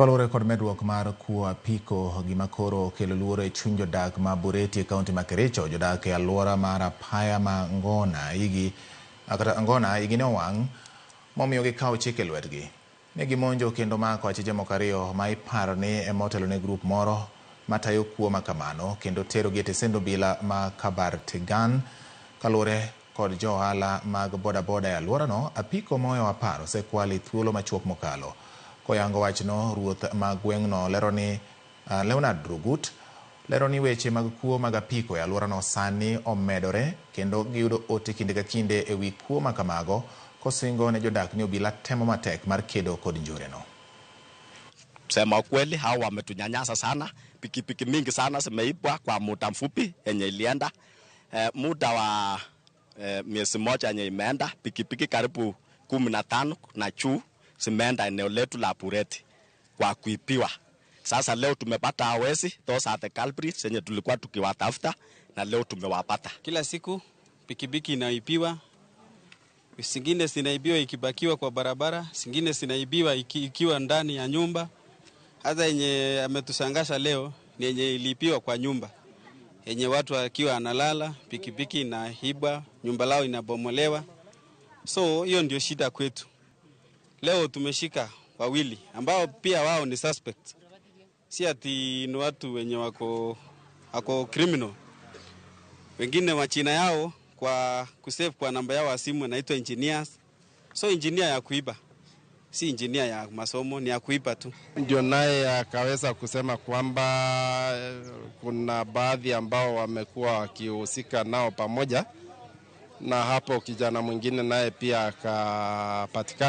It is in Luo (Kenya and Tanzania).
Kaluwore kod medruok mar kuo apiko, gima koro okelo luoro e chuny jodak ma Bureti e kaunti ma Kericho. Jodak e alwora mar apaya ma Ngona igi kata Ngona igi ne owang' momiyo gikawo chik e lwetgi. Ne gimonjo kendo mako achije moko ariyo ma iparo ni ema otelo ne grup moro matayo kuo ma kamano kendo terogi e tesend obila ma Kabartegan. Kaluwore kod jo ohala mag bodaboda e alworano, apiko mohewo 10 osekwal e thuolo machuok mokalo. Koyango wachno, ruoth ma gweng'no lero ni Leonard Rugut lero ni weche mag kuo mag apiko e alworano sani omedore kendo giyudo ote kinde ka kinde e wi kuo ma kamago, kosingo ne jodak ni obila temo matek mar kedo kod njoreno. Sema ukweli, hao wametunyanyasa sana. Pikipiki mingi sana zimeibwa kwa muda mfupi yenye ilienda. Muda wa miezi moja yenye imeenda, pikipiki karibu 15 na juu zimeenda eneo letu la Bureti kwa kuibiwa. Sasa leo tumepata wezi, those are the culprits yenye tulikuwa tukiwatafuta na leo tumewapata. Kila siku pikipiki inaibiwa, zingine zinaibiwa ikibakiwa kwa barabara, zingine zinaibiwa ikiwa ndani ya nyumba. Hata yenye ametushangasha leo ni yenye iliibiwa kwa nyumba, yenye watu akiwa analala, pikipiki inaibwa, nyumba lao inabomolewa. So hiyo ndio shida kwetu. Leo tumeshika wawili ambao pia wao ni suspect. Si ati ni watu wenye wako criminal. Wengine majina yao kwa kusave kwa namba yao ya simu inaitwa engineers. So engineer ya kuiba, si engineer ya masomo, ni ya kuiba tu. Ndio naye akaweza kusema kwamba kuna baadhi ambao wamekuwa wakihusika nao pamoja, na hapo kijana mwingine naye pia akapatikana.